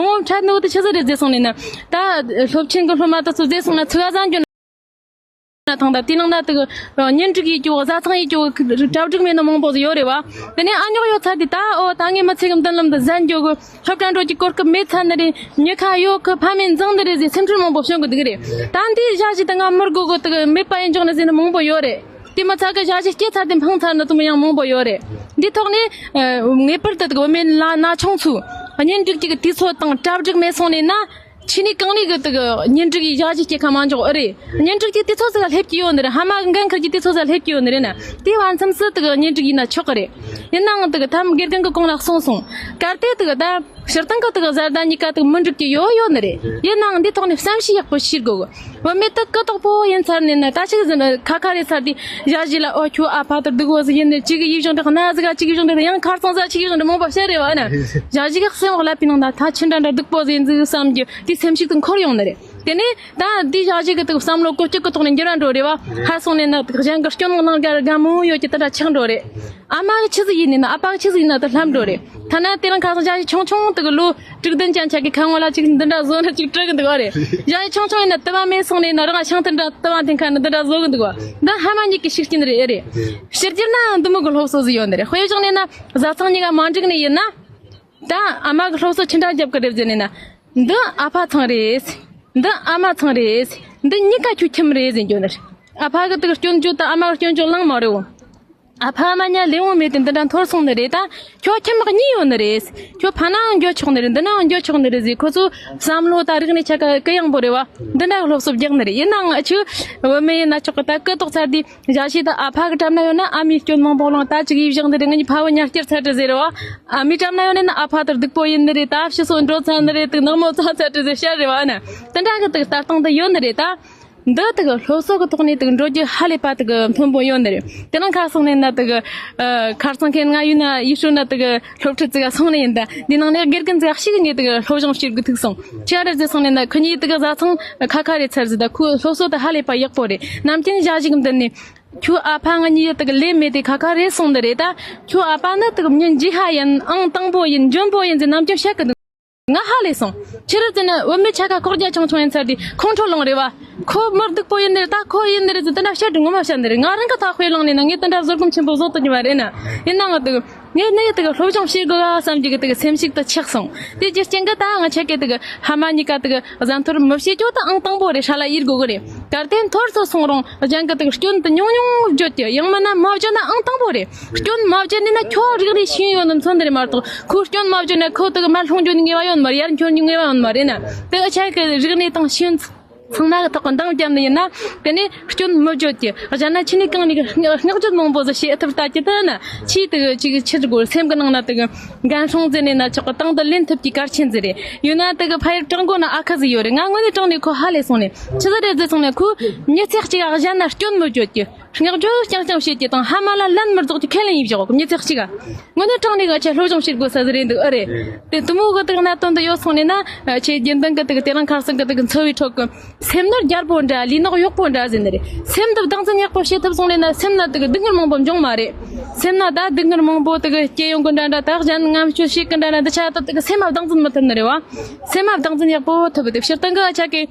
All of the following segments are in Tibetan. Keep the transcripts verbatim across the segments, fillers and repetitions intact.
མང་པོ་འཕྲད་ནོ་དེ་ཆི་ཟིག་རེད་ཟེར་སོང་ནས་ན། ད་སློབ་ཆེན་གི་སློབ་མ་དེ་ཚོ་ཟེར་སོང་ན་ཚིག་ག་ཟ་འགྱོ་ན་ཐང་། ད་དེ་ནང་ན་དེ་གི་གཉེན་སྒྲིག་ཡེད་རྒྱུ་བོ་བཟའ་ཚང་ཡེད་རྒྱུ་བོ་གྲ་སྒྲིག་མེད་ནོ་མང་པོ་ཟིག་ཡོད་རེད་བ། དེ་ནས་ཨ་ཉོག་ཡོད་ཚར་དུས་ད་ཨོ་ད་ངས་མི་ཚེ་གི་མདུན་ལམ་དེ་ཟ་འགྱོ་གི། སློབ་གྲྭ་འགྲོ་རྒྱུ་གོ་སྐབས་མེད་ཚར་ནི་རེད། མྱི་ཁ་ཡོད་གི། ཕ་མས་འཛིང་ནི་རེད་ཟེར་སེམས་ཁྲལ་མང་པོ་བྱུང་གི་འདུག་རེད། ད་འདི་ཞག་ཅིག་ད་ང་མི་དགོས་གི། དེ་གི་མེད་པ་ཡིན་འཇོག་ནི་ཟེར་ནི་མང་པོ་ཡོད་རེད། དེ་མ་ཚད་གི་ཞག་ཅིག་སྐྱེས་ཚར་དུས་འཕངས་ཚར་ནི་དེ་མོ་ཡང་མང་པོ་ཡོད་རེད། འདི་ཐོག་ནས་ངེས་པར་དུ་དེ་གི་བུད་མེད་ན་ན་ཆུང་ཚོས་གཉེན་སྒྲིག་རྒྱུ་གི་དུས་ཚོད་དང་གྲ་སྒྲིག་མེད་སོང་ནས་ན། ཆི་ནས་གང་ནས་གི་དེ་གི་གཉེན་སྒྲིག་ཡེད་ཞག་ཅིག་སྐྱེལ་ཁ་མ་འཇོག་ཨེ་རེད། གཉེན་སྒྲིག་གི་དུས་ཚོད་ཟིག་སླེབས་ཀྱི་ཡོད་ནི་རེད། ཕ་མ་གི་འགན་འཁུར་གྱི་དུས་ཚོད་ཟིག་སླེབས་ཀྱི་ཡོད་ནི་རེད་ན། དེ་བར་མཚམས་སུ་དེ་གི་གཉེན་སྒྲིག་ཡེད་ན་ཆོག་གི་རེད། ཡིན་ནའང་དེ་གི་ཐམ་དགེ་རྒན་གི་གོང་ལ་གསུངས་སོང་། གལ་ཏེ་དེ་གི་ད་སྤྱིར་བཏང་གི་དེ་གི་བཟའ་ཟླ་གཉིས་ཀ་དེ་གི་མི་འགྲིག་གི་ཡོད་ཡོད་ནི་རེད། ཡིན་ནའང་འདི་ཐོག་ནས་བསམ་ཤེས་ཡག་པོ་བྱེད་དགོས་གི། བུད་མེད་དེ་གུ་དོག་པོ་ཡིན་ཚར་ནས་ན། ད་ཅིག་ཟིན་ཁ་ཁ་རེད་ཚར་དུས་ཞག་ཅིག་ལ་ཨོ་ཁྱོད་ཨ་ཕ་དེ་སྡུག་པོ་ཟིག་ཡིན་ནི། ཅིག་གི་ཡིད་བཞིན་དུ་གནའ་ཟིག་ག་ཅིག་གི་བཞིན་དུ་ཡང་ཁར་སང་ཟིག་ཅིག་གི་བཞིན་དུ་མང་པོ་བཤད་རེད་བ་ན། ཞག་ཅིག་གི་སེམས་འོག་ལ་པའི་ནང་ན་ད་ཁྱི་འདྲ་འདྲ་སྡུག་པོ་ཟིག་ཡིན་ཟིག་བསམ་རྒྱུ་དེ་སེམས་ཤུགས་དེ་འཁོར་ཡོང་ནི་རེད། དེ་ནས་ད་འདི་ཞག་ཅིག་གི་དེ་བསམ་བློ་བཀོལ་སྤྱོད་གི་ཐོག་ནས་འགྱུར་བ་འགྲོ་རེད་བ། ཧ་སོང་ནས་ན་དེ་གཞན་གི་སྐྱོན་ནང་ནང་དགའ་དགའ་མོ་ཡོད་ཀྱི་དེ་འདྲ་ཆགས་འགྲོ་རེད། ཨ་མ་གི་ཆི་ཟིག་ཡིན་ནས་ན། ཨ་ཕ་གི་ཆི་ཟིག་ཡིན་ན་དེ་ལྷམ་འགྲོ་རེད། ཐ་ན་དེ་རིང་ཁ་སང་ཞག་ཅིག་ཆུང་ཆུང་དེ་གི་ལོ་དྲུག་བདུན་ཅན་ཆ་གི་ཁ་ངོ་ལ་ཅིག་འདི་འདྲ་བཟོ་ན་ཅིག་སྤྲད་གི་འདུག་བ་རེད། ཞག་ཅིག་ཆུང་ཆུང་ཡིན་ན་དུ་བ་མེད་སོང་ནས་ན་རང་ཤིང་དེ་འདྲ་དུ་བ་འཐེན་ཁ་ནས་འདི་འདྲ་བཟོ་གི་འདུག་བ། འདི་ཕ་མ་གཉིས་ཀྱི་ཤུགས་རྐྱེན་རེད། ཨེ་རེད། ཕྱི་རྒྱལ་ན་འདི་མོ་གི་སློབ་གསོ་ཟིག་ཡོད་ནི་རེད། དཔེ་བཞག་ནས་ན་བཟའ་ཚང་གཉིས་ཀ་མ་འགྲིག་ནས་ཡིན་ན། ད་ཨ་མ་གི་སློབ་གསོ་ཆི་འདྲ་རྒྱབ་གི་རེད་ཟེར་ནས་ན། འདི་ཨ་ཕ་ཚང་རེད། འདི་ཨ་མ་ཚང་རེད། འདི་གཉིས་ཀ་ཁྱོད་ཁྱིམ་རེད་ཟེར་རྒྱུ་ནི་རེད། ཨ་ཕ་གི་དེ་གི་སྐྱོན་བརྗོད་དང་ཨ་མ་གི་སྐྱོན་བརྗོད་ལངས་མ་རེད་འོ། ཨ་ཕ་ཨ་མ་གཉིས་ལས་དབང་མེད་དེ་འདི་འདྲ་འཐོར་སོང་ནི་རེད། ད་ཁྱོད་ཁྱིམ་གཉིས་ཡོད་ནི་རེད། ཁྱོད་ཕ་ནའང་འགྱོ་ཆོག་ནི་རེད། འདི་ནའང་འགྱོ་ཆོག་ནི་རེད་ཟེར། ཁོ་ཚོ་བསམ་བློ་དང་རིག་གནས་ཆ་ག་གུ་ཡངས་པོ་རེད་བ། འདི་འདྲ་གི་སློབ་གསོ་རྒྱག་ནི་རེད། ཡིན་ནའང་ཨ་ཆུ་བུད་མེད་ཡིན་ན་ཆོག་གི། ད་གུ་དོག་ཚར་དུས་ཞག་ཅིག་ད་ཨ་ཕ་གི་འགྲམ་ན་ཡོད་ན་ཨ་མའི་སྐྱོན་མང་པོ་ལངས། ད་ཅིག་ཡིད་བཞག་འདི་རེད། ང་གཉིས་ཕ་བུ་ཉར་སྐྱེལ་ཚར་དྲི་ཟེར་བ། ཨ་མའི་འགྲམ་ན་ཡོད་ནི་ན་ཨ་ཕ་དེ་སྡུག་པོ་ཡིན་ནི་རེད། ད་ཕྱི་སོ་འགྲོ་ཚར་ནི་རེད། དེ་ནག་མོ་ཚ་ཚར་དྲི་ཟེར་བཤད་རེད་བ་ན། དེ་འདྲ་གི་དེ་ལྟ་སྟངས་དེ་ཡོད་ནི་རེད་ད། འདི་དེ་གི་སློབ་གསོ་གི་ཐོག་ནས་དེ་གི་འགྲོ་རྒྱུ་ཧ་ལས་པ་དེ་གི་མཐོན་པོ་ཡོད་ནི་རེད། དེ་ནང་ཁ་སང་ནས་ན་དེ་གི་ཨ་ཁར་སང་ཁེན་ང་ཡུལ་ན་ཡུལ་ཤུལ་ན་དེ་གི་སློབ་ཁྲིད་ཙི་ག་སོང་ནས་ཡིན། ད་འདི་ནང་ནས་དགེ་རྒན་ཙི་ག་ཞིག་ངས་དེ་གི་སློབ་སྦྱོང་བྱེད་དགོས་ཐུག་སོང་། ཁྱེད་རེ་ཟེར་སོང་ནས་ན་ཁོ་གཉིས་དེ་གི་བཟའ་ཚང་ཁ་ཁ་རེ་ཚར་ཟིག་ད་ཁོའི་སློབ་གསོ་དེ་ཧ་ལས་པ་ཡག་པོ་རེད། ནམ་རྒྱུན་ཞག་ཞིག་འདི་ནས་ཁྱོད་ཨ་ཕ་ང་གཉིས་དེ་གི་ལས་མེད་དེ་ཁ་ཁ་རེ་སོང་ནི་རེད། ད་ཁྱོད་ཨ་ཕ་ནི་དེ་གི་མྱི་འཇིགས་ཧ་ཡིན། ཨང་དང་པོ་ཡིན། འཇོན་པོ་ཡིན་ཟེར་ནམ་རྒྱུན་བཤད་གི་འདུག་ང་ཧ་ལས་སོང་། ཕྱི་རུ་ཙི་ན་བུད་མེད་ཆ་ག་ཁོག་རྒྱ་ཆུང་ཆུང་ཡིན་ཚར་དུས་ཁོང་ཁྲོ་ལངས་རེད་བ། ཁོ་མི་སྡུག་པོ་ཡིན་ནི་རེད། ད་ཁོ་ཡིན་ནི་རེད་ཟེར་དེ་འདྲ་བཤད་དུས་ངོ་མ་བཤད་ནི་རེད། ང་རང་གི་ཐག་དཔེ་ལངས་ནས་ན་ངས་དེ་འདྲ་བཟོད་སྒོམ་ཆེན་པོ་བཟོ་ཐུབ་ཀྱི་མ་རེད་ན། ཡིན་ནའང་དེ་ངས་ནི་དེ་གི་སློབ་སྦྱོང་བྱེད་དགོས་ག་བསམ་གྱི་གི་དེ་གི་སེམས་ཤུགས་དེ་ཆག་སོང་། དེ་རྒྱུ་རྐྱེན་གི་ད་ང་ཆ་གི་དེ་གི་ཕ་མ་གཉིས་ཀ་དེ་གི་བཟའ་འཐོར་མི་བྱེད་རྒྱུ་ད་ཨང་དང་པོ་རེད། ཧྲ་ལ་ཡིར་དགོས་གི་རེད། གལ་ཏེ་འཐོར་སོ་སོང་རུང་གཞན་གི་དེ་གི་སྐྱོན་དེ་ཉུང་ཉུང་བརྗོད་ཀྱི། ཡང་མིན་ན་མ་བརྗོད་ན་ཨང་དང་པོ་རེད། སྐྱོན་མ་བརྗོད་ནས་ན་ཁྱོད་རིག་གནས་ཤེས་ཡོན་ནི་མཚོན་ནི་རེད་མ་གཏོགས། ཁོ་སྐྱོན་མ་བརྗོད་ན་ཁོ་དེ་གི་མར་ལྷུང་རྒྱུ་ནི་ངེས་པ་ཡོད་མ་རེད། ཡར་འཁྱོར་རྒྱུ་ངེས་པ་ཡོད་མ་རེད་ན། དེ་ཨ་ཆ་གི་རིག་གནས་དང་ཤེས་ཡོན་ཚང་མ་གི་ཐོག་གི་འདང་བརྒྱབ་ནི་ཡིན་ན། དེ་ནས་སྐྱོན་མི་བརྗོད་ཀྱི། གཞན་ན་ཆི་ནས་གང་ནས་གི་བསྔགས་བརྗོད་མང་པོ་ཟིག་བྱེད་ཐུབ་ལྟ་ཀྱི། དེ་ན་ཆེས་དེ་གི་ཅིག་ཆི་ཟིག་དགོས། སེམས་གི་ནང་ན་དེ་གི་འགན་སྲུང་ཟེར་ནས་ན་ཆོག་གི། དང་དུ་ལེན་ཐུབ་ཀྱི་གལ་ཆེན་ཟིག་རེད། ཡོད་ན་དེ་གི་ཕ་ཡུལ་དྲང་དགོས་ན་ཨ་ཁ་ཟིག་ཡོད་རེད། ང་དངོས་གནས་དྲང་ནས་ཁོ་ཧ་ལས་སོང་ནས། ཆི་ཟིག་རེད་ཟེར་སོང་ན་ཁོ་མྱི་ཚེ་གཅིག་ག་གཞན་ན་སྐྱོན་མི་བརྗོད་ཀྱི། བསྔགས་བརྗོད་རྐྱང་རྐྱང་བྱེད་ཀྱི་དང་ཕ་མ་ལ་ལན་མི་རྫོགས་ཀྱི་ཁས་ལེན་ཡིན་བཞག་གོ། མྱི་ཚེ་གཅིག་ག་དངོས་གནས་དྲང་ནས་ང་ཆ་སློབ་སྦྱོང་བྱེད་དགོས་ས་ཟིག་རེད་འདུག་ཨ་རེད། དེ་དུ་མོ་གི་དེ་གནད་དོན་དུ་ཡོད་སོང་ནས་ན། ཆེས་རྒྱུན་ལྡན་གི་དེ་གི་དེ་རིང་ཁ་སང་གི་དེ་གི་འཚོ་བའི་ཁྲོད་གི་སེམས་ནི་རྒྱལ་པོ་འདྲ། ལུས་ནི་གཡོག་པོ་འདྲ་ཟེར་ནི་རེད། སེམས་འདི་སྟངས་འཛིན་ཡག་པོ་བྱེད་ཐུབ་སོང་ནས་ན་སེམས་ན་དེ་གི་སྡུག་བསྔལ་མང་པོ་འབྱུང་མ་རེད། སེམས་ན་ད་སྡུག་བསྔལ་མང་པོ་དེ་གི་སྐྱེ་ཡོང་གི་འདྲ་འདྲ། ད་གཞན་ངམ་སྐྱོ་ཤས་གི་འདྲ་འདྲ་འདི་ཆ་ད་དེ་གི་སེམས་མ་སྟངས་འཛིན་མི་ཐུབ་ནི་རེད་བ། སེམས་མ་སྟངས་འཛིན་ཡག་པོ་ཐུབ་དེ་སྤྱིར་བཏང་གི་ཨ་ཆ་གི་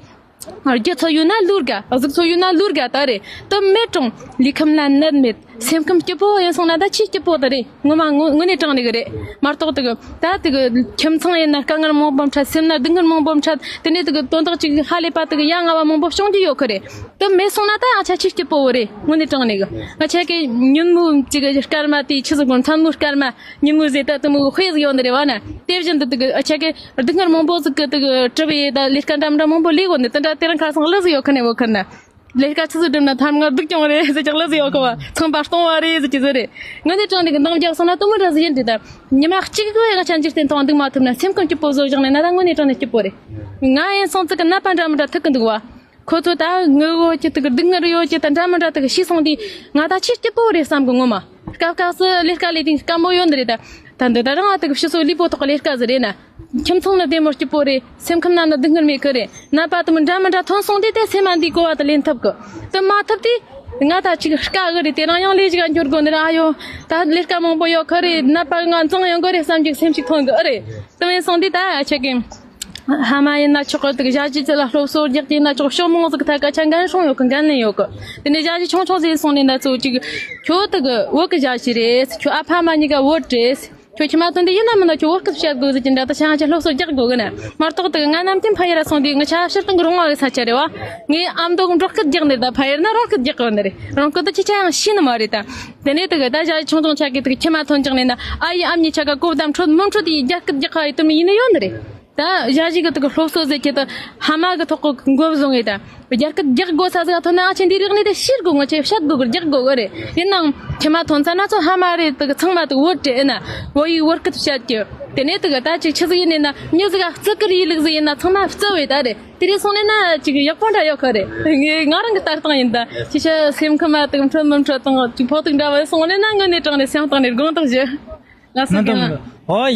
རྒྱུ་ཚོ་ཡོད་ན་ལུར་དགའ། གཟུགས་ཚོ་ཡོད་ན་ལུར་དགའ་ད་རེད། དུ་མེད་གྲོང་ལུས་ཁམས་ལ་ནད་མེད། སེམས་ཁམས་སྐྱིད་པོ་ཡིན་སོང་ན་ད་ཆེས་སྐྱིད་པོ་དེ་རེད། ངོ་མ་དངོས་དངོས་གནས་དྲང་ནས་གི་རེད་མ་གཏོགས། དེ་གི་ད་དེ་གི་ཁྱིམ་ཚང་ཡིན་ན་དཀའ་ངལ་མང་པོ་འཕྲད། སེམས་ན་སྡུག་བསྔལ་མང་པོ་འཕྲད། དེ་ནས་དེ་གི་དོན་དག་ཅིག་ཧ་ལས་པ་དེ་གི་ཡ་ང་བ་མང་པོ་བྱུང་རྒྱུ་ཡོད་གི་རེད། དུ་མེད་སོང་ན་ད་ང་ཆ་ཆེས་སྐྱིད་པོ་བོ་རེད། དངོས་གནས་དྲང་ནས་གི་ང་ཆ་གི་ཉིན་མོ་ཅིག་སྐར་མ་དེ་ཆི་ཟིག་གོ། མཚན་མོའི་སྐར་མ་ཉིན་མོ་ཟེར་ད་དེ་མོ་གི་དཔེ་ཟིག་ཡོད་ནི་རེད་བ་ན། དེ་བཞིན་དུ་དེ་གི་ཨ་ཆ་གི་སྡུག་བསྔལ་མང་པོ་ཟིག་གི་དེ་གི་གྲུབ་ཡས་ད་ལས་ཀ་འདྲ་མི་འདྲ་མང་པོ་ལས་གོ་ནི། དེ་འདྲ་དེ་རིང་ཁ་སང་གླུ་ཟིག་ཡོད་ཁ་ནས་བོ་ཁ་ན། ལས་ཀ་ཆི་ཟིག་སྒྲུབ་ན་ཐམ་ང་སྡུག་ཀྱང་རེད་ཟེར་ཀྱང་གླུ་ཟིག་ཡོད་ཁ་བ། ཚང་པ་སྟོང་བ་རེད་ཟེར་གྱི་ཟིག་རེད། དངོས་གནས་དྲང་ནས་གི་འདང་རྒྱག་སོང་ན་དུ་མོ་འདྲ་ཟིག་ཡིན་དེ། ད་ཉི་མ་གཅིག་གི་ང་ཆ་འཇིག་རྟེན་ཐོག་འདུག་མ་ཐུབ་ན་སེམས་ཁམས་སྐྱིད་པོ་བཟོ་བཞག་ནས་ན་ད་དངོས་གནས་དྲང་ནས་སྐྱིད་པོ་རེད། ང་ཡིན་སོང་ཙི་གི་ནད་པ་འདྲ་མི་འདྲ་ཐུག་གི་འདུག་བ། ཁོ་ཚོ་ད་ངུ་གོ་ཀྱི་དེ་གི་སྡུག་བསྔལ་ཡོད་ཀྱི་ད་འདྲ་མི་འདྲ་དེ་གི་ཤི་སོང་དུས་ང་ད་ཆེས་སྐྱིད་པོ་རེད་བསམ་གི་ངོ་མ། སྐབས་སྐབས་སུ་ལས་ཀ་ལས་དུས་དཀའ་མོ་ཡོད་ནི་རེད་ད། ད་འདི་ད་རང་ཨ་དེ་གི་ཕྱི་སོ་ལུས་པོ་ཐོག་གི་ལས་ཀ་ཟིག་རེད་ན། ཁྱིམ་ཚང་ནི་བདེ་མོ་སྐྱིད་པོ་རེད། སེམས་ཁམས་ན་ནི་སྡུག་བསྔལ་མེད་གི་རེད། ནད་པ་དེ་མོ་འདྲ་མི་འདྲ་ཐོན་སོང་དུས་དེ་སེམས་མ་འདིའི་གོ་བ་དེ་ལེན་ཐུབ་གི། དེ་མ་ཐུབ་དུས་ང་ད་ཅིག་དཀའ་གི་རེད། དེ་རང་ཡང་ལས་ཅིག་འགྱུར་དགོས་ནི་རེད། ཨ་ཡོ་ད་ལས་ཀ་མང་པོ་ཡོད་གི་རེད། ནད་པ་ང་འཛིང་ཡོང་གི་རེད་བསམ་གྱི་སེམས་ཤིག་ཐོན་གི་ཨེ་རེད། དེ་མིན་སོང་དུས་ད་ཨ་ཆེ་གི་ཕ་མ་ཡིན་ན་ཆོག་གི། དེ་གི་ཞ་ཞི་ཚོ་ལ་སློབ་གསོ་རྒྱག་རྒྱུ་ཡིན་ན་ཆོག་ཕྱོགས་མང་ཟིག་ཐད་སྐད་ཆ་འགན་སྲུང་ཡོད་གི། འགན་ལེན་ཡོད་གི། དེ་ནས་ཞ་ཞི་ཆུང་ཆུང་ཟིག་སོང་ནས་ན་ཚོ་ཅིག་ཁྱོད་དེ་གི་བོད་གི་ཞ་ཞི་རེད། ཁྱོད་ཨ་ཕ་མ་གཉིས་ཀ་བོད་རེད། ཁྱོད་ཁྱིམ་མ་ཐོན་དུས་ཡིན་ན་མིན་ན་ཁྱོད་བོད་སྐད་བཤད་དགོས་ཟེར་གྱི་འདྲ། ད་ཆ་ང་ཆ་སློབ་གསོ་རྒྱག་དགོས་གི་ན། མ་གཏོགས་དེ་གི་ང་ནམ་རྒྱུན་ཕ་ཡུལ་ལ་སོང་དུས་ངི་ཆ་ཕྱིར་དང་གི་རོང་བ་གི་ས་ཆ་རེད་བ། ངས་ཨ་མདོ་གི་འབྲོག་སྐད་རྒྱག་ནས། ད་ཕ་ཡུལ་ན་རོང་སྐད་རྒྱག་གི་ཡོད་ནི་རེད། རོང་སྐད་དེ་ཁྱེད་ཆ་ཡང་ཤེས་ནི་མ་རེད་ད། དེ་ནས་དེ་གི་ད་ཞ་ཞི་ཆུང་ཆུང་ཆ་གི་དེ་གི་ཁྱིམ་མ་ཐོན་ཀྱང་ནས་ན། ཨ་ཡེ་ཨ་མྱེས་ཆ་ག་གོ་བརྡ་འཕྲོད་མི་འཕྲོད་དེ་རྒྱ་སྐད་རྒྱག་ག་ཡི་དུ་མི་ཡིན་ནི་ཡོད་ནི་རེད། ད་ཞ་ཞི་གི་དེ་གི་སློབ་གསོ་ཟེར་གྱི་དེ་ཕ་མ་གི་ཐོག་གི་མགོ་བཟུང་ངེ་ད། རྒྱ་སྐད་རྒྱག་དགོས་ས་ཟིག་ཐོན་ན་ཨ་ཆེ་འདི་རིག་གནས་དེ་ཤེས་དགོས། ང་ཆེ་བཤད་དགོས་གི། རྒྱག་དགོས་གི་རེད། ཡིན་ནའང་ཁྱིམ་མ་ཐོན་ས་ན་ཚོ་ཕ་མ་རེད། དེ་གི་ཚང་མ་དེ་གི་བོད་རེད། ཨེ་ན་བོད་ཡིག་བོད་སྐད་བཤད་ཀྱི། དེ་ནས་དེ་གི་ད་ཅིག་ཆི་ཟིག་ཡིན་ནས་ན་མྱི་ཟིག་ག་བརྩི་བཀུར་ཡི་ལུགས་ཟིག་ཡིན་ན་ཚང་མ་བརྩི་བས་ད་རེད། དེ་རེད་སོང་ནས་ན་ཅིག་ཡག་པོ་འདྲ་ཡོད་ཁ་རེད། ངས་ང་རང་གི་ལྟ་སྟངས་ཡིན་ད། ཁྱེད་ཆ་སེམས་ཁམས་མ་དེ་གི་འཕྲོད་མི་འཕྲོད་དང་ཅིག་ཕོག་ཐུག་འདྲ་བ་སོང་ནས་ན་ངོ་ནས་དྲང་ནས་སེམས་གཏིང་ནས་དགོངས་དག་ཞུ། ང་སུ་ཡིན་ལ། ཨོ།